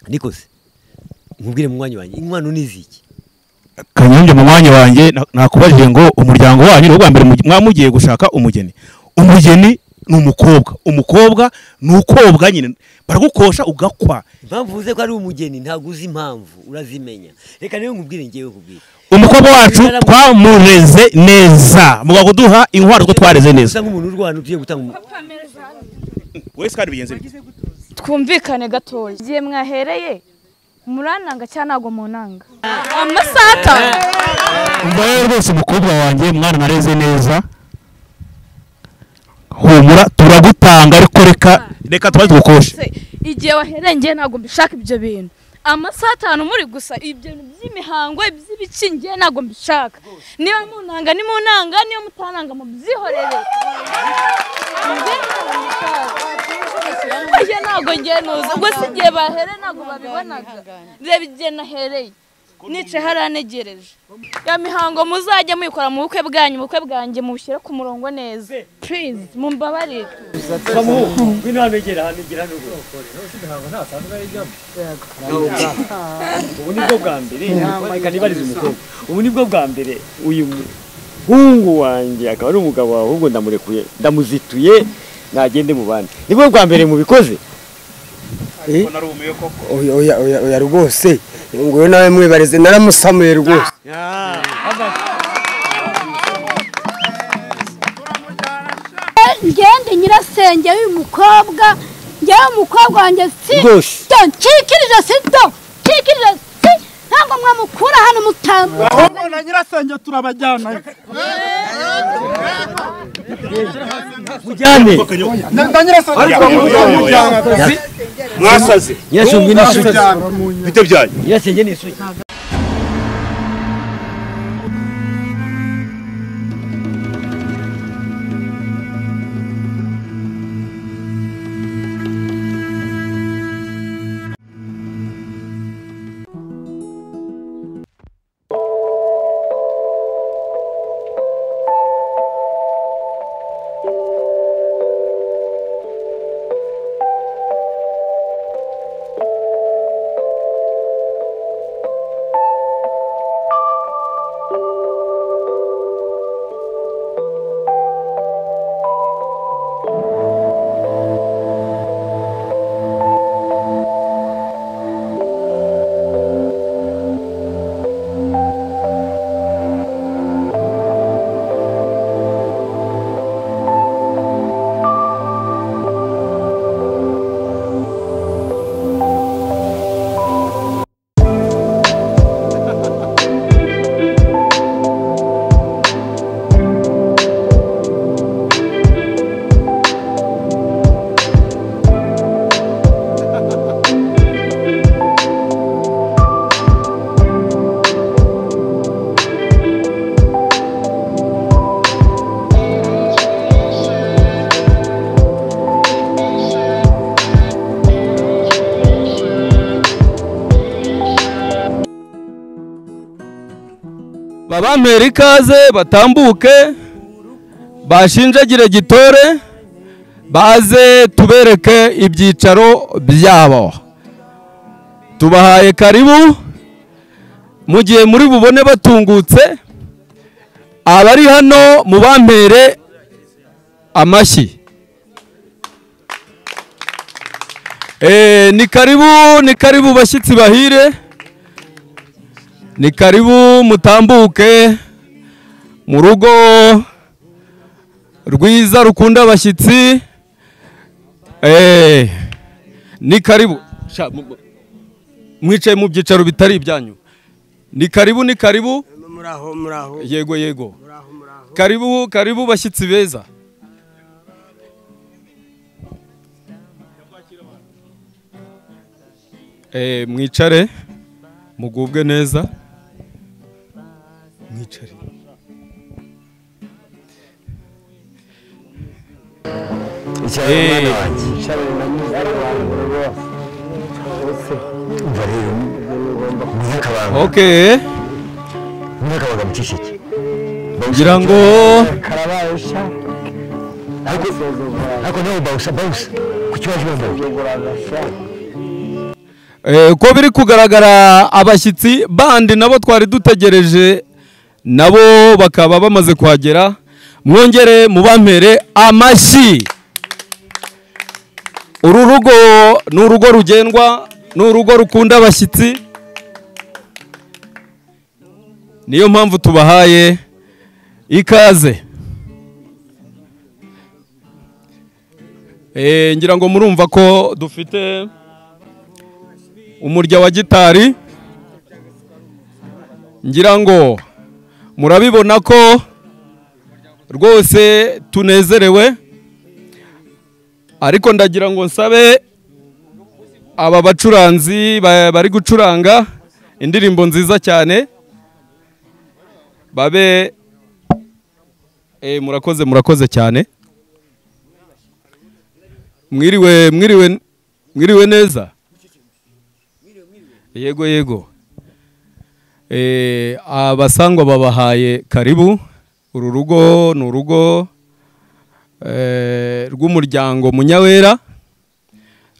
Nikoze nkubwire mu mwanya wanjye inkwano niziki Kanyombya mu mwanya wanjye nakubajije ngo umuryango wanyu ni ubwa mbere mwamugiye gushaka umugeni. Umugeni ni umukobwa, umukobwa ni ukobwa nyine baragukosha ugakwa. Impamvu uze ko ari umugeni ntabwo uzi impamvu urazimenya. Reka niyo nkubwire ngewe nkubwire. Umukobwa wacu twamureze neza muga kuduha inkwano ko twareze neza. Usa nk'umuntu urwana ugiye gutanga wese kandi bigenze bite? Twumvikane gatoya. Igihe mwahereye murananga cyangwa ntago munanga? Amasata. Mbaye rwose umukobwa wanjye mwana nareze neza. Humura turagutanga ariko reka tubaze tugukoshe. Igihe wahereye ngiye ntago mbishaka ibyo bintu. Amasaha atanu muri gusa ibyo bintu by'imihango iby'ibiki ngiye ntago mbishaka. Niba munanga ni munanga, niyo mutananga mubyihorere. Oya ntago ngiye nuza. Ubwo si igihe bahere ntago babibonaga. Reba igihe nahereye. Nice haranegereje. Ya mihango muzajya muyikora mu bukwe bwanyu, ubukwe bwanjye mubushyire ku murongo neza. Please mumbabarire. Ngwino hano egera hano egera hano. Ubu nibwo bwa mbere reka nibarize umukobwa. Ubu nibwo bwa mbere uyu muhungu wanjye akaba ari umugabo wawe ahubwo ndamurekuye ndamuzituye nagende mu bandi. Nibwo bwa mbere mubikoze? Oya oya oya oya rwose ngo nawe mwibarize naramusamuye rwose. Ngende nyirasenge uyu mukobwa ngewe umukobwa wanjye si cikirije si do cikirije si ntabwo mwamukura hano mutamba. Ahubwo na nyirasenge turabajyana. Mujyane. Na nyirasenge mujyana. Mwasaze. Nyirasenge ni isugi. Bite byanyu. Nyirasenge ni isugi. Babampera ikaze batambuke bashinjagire gitore baze tubereke ibyicaro byabo. Tubahaye karibu mu gihe muri bubone batungutse. Abari hano mubampere amashyi. Ni karibu, ni karibu bashyitsi bahire. Ni karibu mutambuke mu rugo rwiza rukunda abashyitsi. Ni karibu. Mwicaye mu byicaro bitari ibyanyu. Ni karibu, ni karibu. Muraho muraho. Yego yego. Karibu karibu bashyitsi beza. Mwicare mugubwe neza. Mwicare. Okay. Ngira ngo Ko biri kugaragara abashyitsi bandi nabo twari dutegereje nabo bakaba bamaze kuhagera, mwongere mubampere amashyi. Uru rugo ni urugo rugendwa, ni urugo rukunda abashyitsi, niyo mpamvu tubahaye ikaze. Ngira ngo murumva ko dufite umurya wa gitari, ngira ngo murabibona ko rwose tunezerewe. Ariko ndagira ngo nsabe aba bacuranzi bari gucuranga indirimbo nziza cyane babe murakoze, murakoze cyane. Mwiriwe, mwiriwe, mwiriwe neza. Yego yego. Abasangwa babahaye karibu. Uru rugo ni urugo rw'umuryango Munyawera,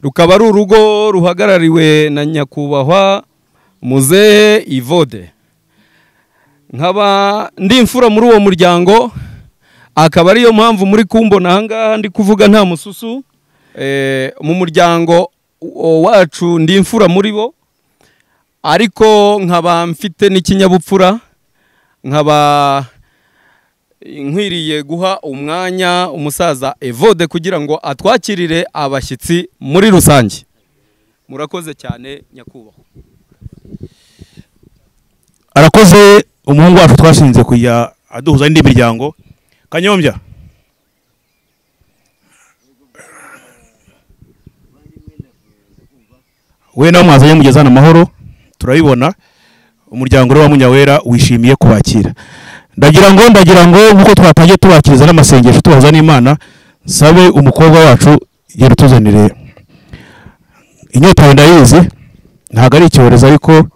rukaba ari urugo ruhagarariwe na nyakubahwa Muzehe Ivode. Nkaba ndi imfura muri uwo muryango, akaba ariyo mpamvu muri kumbona ahangaha ndi kuvuga nta mususu. Mu muryango wacu ndi imfura muri bo, ariko nkaba mfite n'ikinyabupfura, nkaba nkwiriye guha umwanya umusaza Evode kugira ngo atwakirire abashyitsi muri rusange. Murakoze cyane nyakubahwa. Arakoze umuhungu wacu twashinze kujya aduhuza n'indi miryango. Kanyombya, we nawe mwazanye mugezana amahoro, turabibona. Umuryango wa Munyawera wishimiye kubakira. Ndagira ngo nkuko twatangiye tubakiriza n'amasengesho tubaza n'Imana, sabe umukobwa wacu yerutuzanire inyota. Ndayizi ntago ari icyorezo, ariko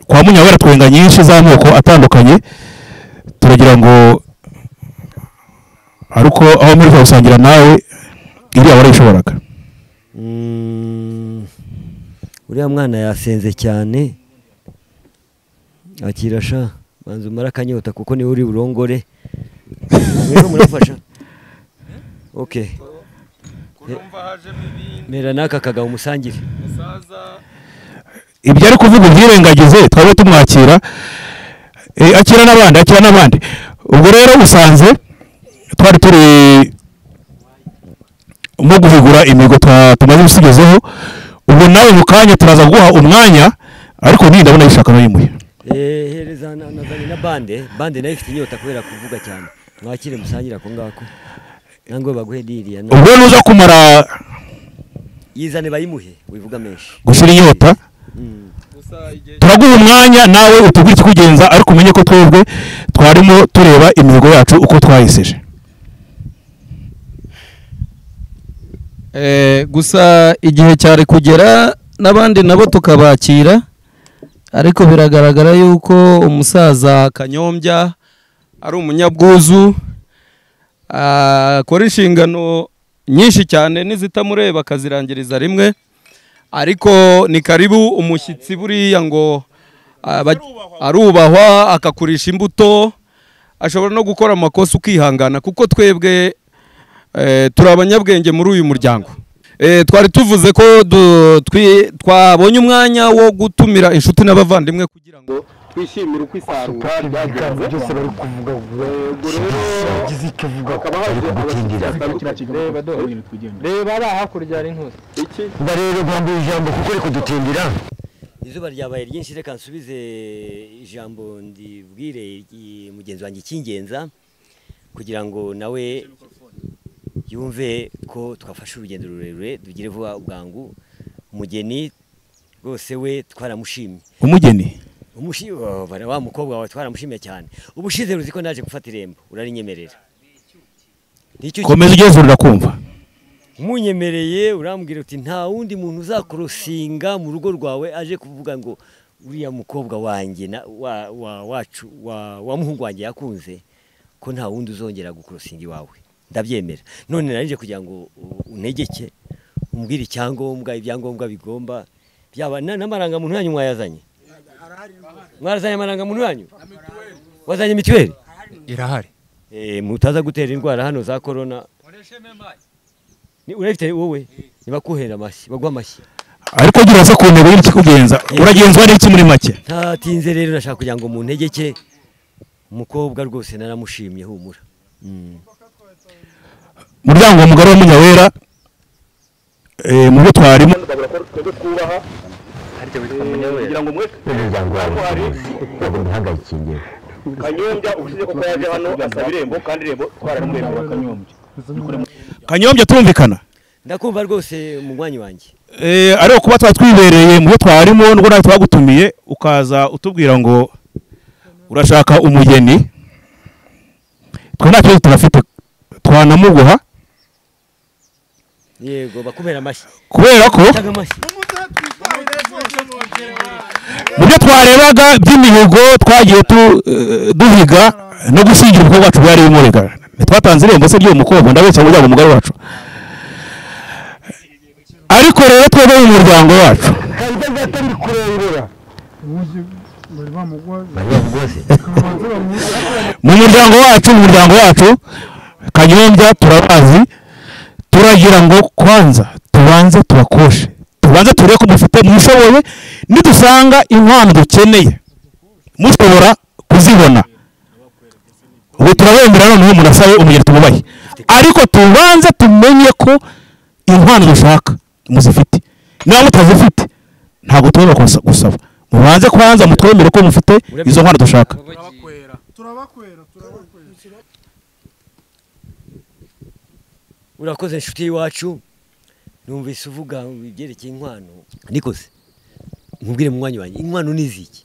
kwa Munyawera twenga nyinshi z'amoko atandukanye, turagira ngo ariko aho muri gusangira nawe iriya warayishoboraga. Uriya mwana yasenze cyane, akira sha banza umara akanyota kuko niwe uri burongore. Mwebwe murafasha. Okay. Mera naka kagabo musangire. Ibyo ari kuvuga ubyirengagize, twabe tumwakira. Akira n'abandi, akira n'abandi. Ubwo rero usanze twari turi mu guhigura imigo tumaze gusigezeho. Ubwo nawe mu kanya turaza guha umwanya, ariko ni ndabona yishaka no yimuye. Hereza nazanye na bande nayo ifite inyota kubera kuvuga cyane. Mwakire musangira ko ngako. Nangwe baguhe diriya. Ubwo nuza kumara yizane bayimuhe wivuga menshi. Gushira inyota. Turaguha umwanya nawe utubwire ikikugenza, ariko umenye ko twebwe twarimo tureba imihigo yacu uko twayiseje. Gusa igihe cyari kugera n'abandi nabo tukabakira, ariko biragaragara yuko umusaza Kanyombya ari umunyabwuzu, akora inshingano nyinshi cyane n'izitamureba akazirangiriza rimwe. Ariko ni karibu umushyitsi buriya ngo arubahwa, akakurisha imbuto, ashobora no gukora amakosa ukihangana, kuko twebwe turi abanyabwenge muri uyu muryango. Twari tuvuze ko twabonye umwanya wo gutumira inshuti n'abavandimwe kugira ngo twishimire uko isarura ryagenze. Byose bari kuvuga gize icyo uvuga reba ari hakurya ari ntuzi iki ndarero gwambuye ijambo kuko uri kudutindira. Izuba ryabaye ryinshi, reka nsubize ijambo ndibwire mugenzi wanjye Kingenza kugira ngo nawe yumve ko twafashe urugendo rurerure, dugire vuba ubwangu. Umugeni rwose we twaramushimye. Umugeni wa mukobwa wawe twaramushimye cyane. Ubushize ruzi ko naje gufata irembo urarinyemerera. Komeza ugeze urakumva. Munyemereye urambwira uti nta wundi muntu uzakorosinga mu rugo rwawe aje kuvuga ngo uriya mukobwa wanjye wa wacu wa muhungu wanjye yakunze, ko nta wundi uzongera gukorosinga iwawe. Ndabyemera. None narije kugira ngo untegeke umbwire icyangombwa, ibyangombwa bigomba byaba n'amarangamuntu yanyu mwayazanye. Mwarazanye amarangamuntu yanyu? Wazanye mituweli? Irahari. Mutaza gutera indwara hano za corona. Ni urafite wowe nibakuhera amashyi, bagwa amashyi. Ariko gira asa ku ntego y'ikikugenza. Uragenzwa n'iki muri make? Ntatinze rero nashaka kugira ngo muntegeke umukobwa rwose naramushimye humura. Muryango mugari wa Munyawera mu byo twarimo Kanyombya turumvikana. Ndakumva rwose mugwanyi wanjye. Ariko kuba twatwibereye mu byo twarimo nubwo nawe twagutumiye ukaza utubwira ngo urashaka umugeni, twe nta kibazo turafite twanamuguha. Yego bakumera amashyi. Kubera ko mu byo twarebaga by'imihigo twagiye duhiga no gushyingira umukobwa wacu byari bimurega. Ntitwatanze irembo se ry'uwo mukobwa, ndabeshya umuryango mugari wacu. Ariko rero twebwe mu muryango wacu mu muryango wacu Kanyombya turabazi, turagira ngo kwanza tubanze tubakoshe, tubanze turebe ko mufite mushoboye, nidusanga inkwano dukeneye mushobora kuzibona ubu turabemera noneho munasabe umugeni tumubahe, ariko tubanze tumenye ko inkwano dushaka muzifite. Niba mutazifite ntabwo tubona gusaba, mubanze kwanza mutwemere ko mufite izo nkwano dushaka. Urakoze inshuti y'iwacu, numvise uvuga ibyerekeye inkwano. Nikoze nkubwire mu mwanya wanjye, inkwano ni iziki?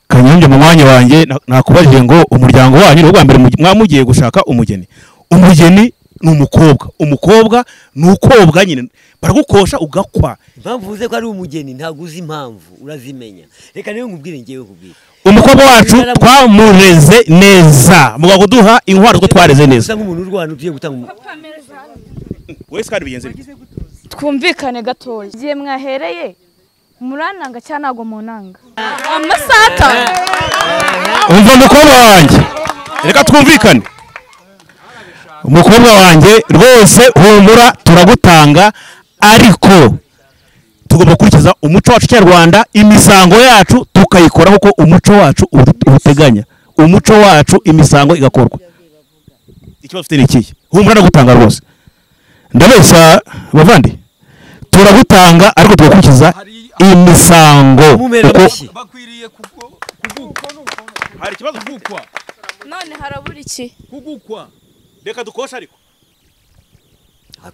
Kanyombya mu mwanya wanjye nakubajije ngo umuryango wanyu ni ubwa mbere mwamugiye gushaka umugeni. Umugeni ni umukobwa, umukobwa ni ukobwa nyine, baragukosha ugakwa. Impamvu uvuze ko ari umugeni ntabwo uzi impamvu, urazimenya. Reka niyo nkubwire ngewe nkubwire. Umukobwa wacu twamureze neza, muga kuduha inkwano ko twareze neza. Nk'umuntu urwana ugiye gutanga wese kandi bigenze bite? Twumvikane gatoya. Igihe mwahereye murananga cyangwa ntago munanga? Amasata. Umva mukobwa wanjye, reka twumvikane. Umukobwa wanjye rwose humura turagutanga, ariko tugomba gukurikiza umuco wacu Kinyarwanda, imisango yacu tukayikora kuko umuco wacu uteganya. Umuco wacu imisango igakorwa. Ikibazo ufite ni ikihe? Humura ndagutanga rwose. Ndabeshya bavandi? Turagutanga ariko tugakurikiza imisango. Bakwiriye kugukwa. Hari ikibazo kugukwa. None harabura iki? Kugukwa. Reka dukosha ariko.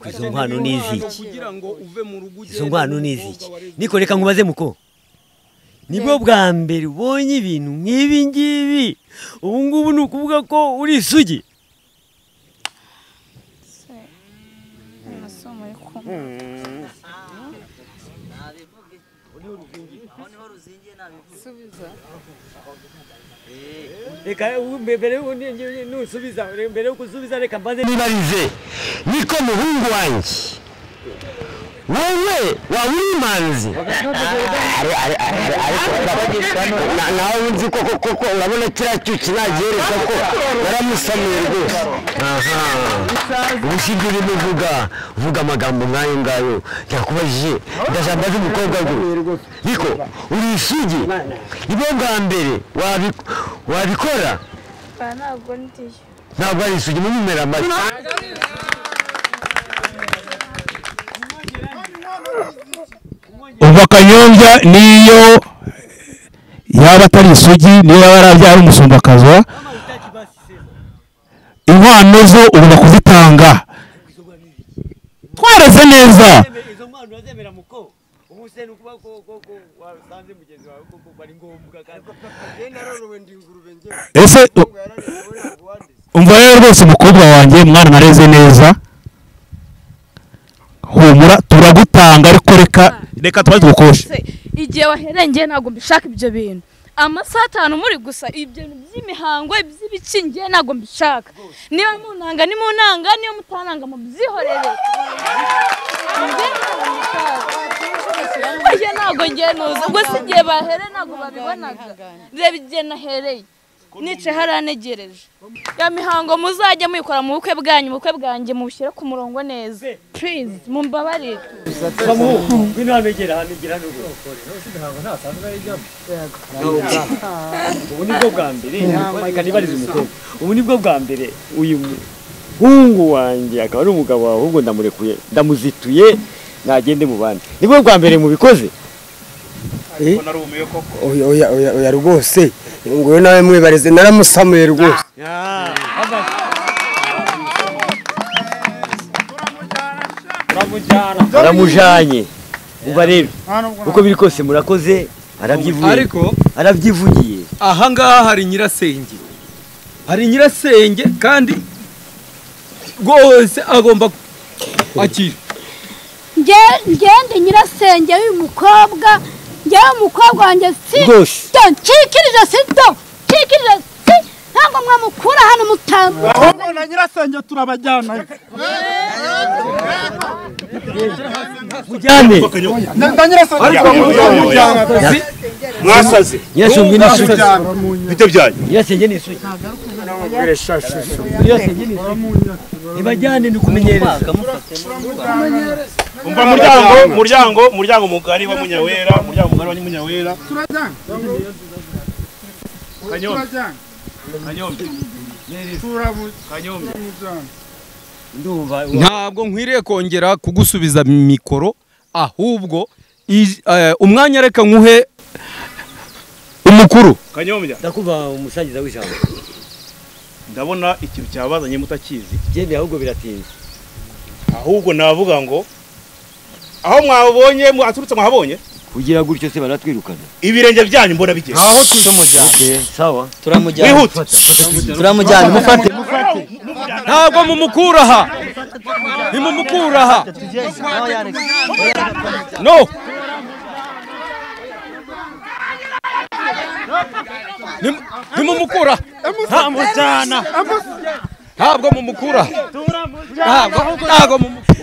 Izo nkwano ni iziki? Izo nkwano ni iziki? Niko reka nkubaze muko. Nibwo bwa mbere ubonye ibintu nk'ibi ngibi. Ubu ngubu ni ukuvuga ko uri isugi. Reka mbere nusubiza, mbere yo kusubiza reka mbanze nibarize. Niko muhungu wanjye, wowe waba uri imanzi? Nawe nzi koko koko urabona kiriya cyuki nagihereza ko naramusamiye rwose. Ubu urimo uvuga uvuga amagambo nk'ayo ngayo, nakubajije ndajambaza umukobwa ngo niko uri isugi, nibwo bwa mbere wabikora? Ntabwo ndiyo. Ntabwo ari isugi, mumumera amashyi. Umva Kanyombya niyo yaba atari isugi, niyo yaba yarabyara umusumbakazwa, inkwano zo ugomba kuzitanga. Twareze neza. Ese umva rero rwose umukobwa wanjye mwana nareze neza, humura turagutanga ariko reka tubaze tugukoshe. Igihe wahereye ngewe ntabwo mbishaka ibyo bintu. Amasaha 5 muri gusa ibyo by'imihango iby'ibiki ngiye ntabwo mbishaka. Niba munanga ni munanga, niyo mutananga mubyihorere. Oya ntabwo ngiye nuza. Ubwo si igihe bahere ntabwo babibonaga. Reba igihe nahereye. Nicaye haranegereje. Ya mihango muzajya muyikora mu bukwe bwanyu, mu bukwe bwanjye mubushyire ku murongo neza. Please mumbabarire. Ngwino hano egera hano egera hano. Ubu nibwo bwa mbere reka nibarize umukobwa. Ubu nibwo bwa mbere uyu muhungu wanjye akaba ari umugabo wawe, ahubwo ndamurekuye ndamuzituye nagende mu bandi. Nibwo bwa mbere mubikoze. Oya oya oya oya rwose ngo nawe mwibarize naramusamuye rwose. Baramujanye. Umva rero uko biri kose murakoze, arabyivugiye. Ariko arabyivugiye. Aha ngaha hari nyirasenge. Hari nyirasenge kandi rwose agomba akira. Ngende nyirasenge w'uyu mukobwa, njyewe umukobwa wanjye si ncikirije si do ncikirije si ntabwo mwamukura hano mutamba. Ahubwo na nyirasenge turabajyana. Mujyane. Mwasaze. Nyirasenge ni isugi. Bite byanyu. Nyirasenge ni isugi. Nyirasenge ni isugi. Nibajyane ni kumenyereza. Umva muryango muryango mugari wa Munyawera, muryango mugari wa Munyawera. Turajyana. Kanyombe. Kanyombe. Ndumva ntabwo nkwiriye kongera kugusubiza mikoro, ahubwo umwanya reka nkuhe umukuru. Kanyombya. Ndakuva umusangiza w'ijambo. Ndabona ikintu cyabazanye mutakizi. Gende ahubwo biratinze. Ahubwo navuga ngo aho mwabonye aturutse mwahabonye kugira gutyo se baratwirukana. Ibirenge byanyu mbona bigeze. Aho tumujyana. Okay, sawa. Turamujyana. Turamujyana mufate. Ntabwo mumukura aha. Nimumukura aha. No. Nimumukura. Ntamujyana. Ntabwo mumukura. Ntabwo mumukura.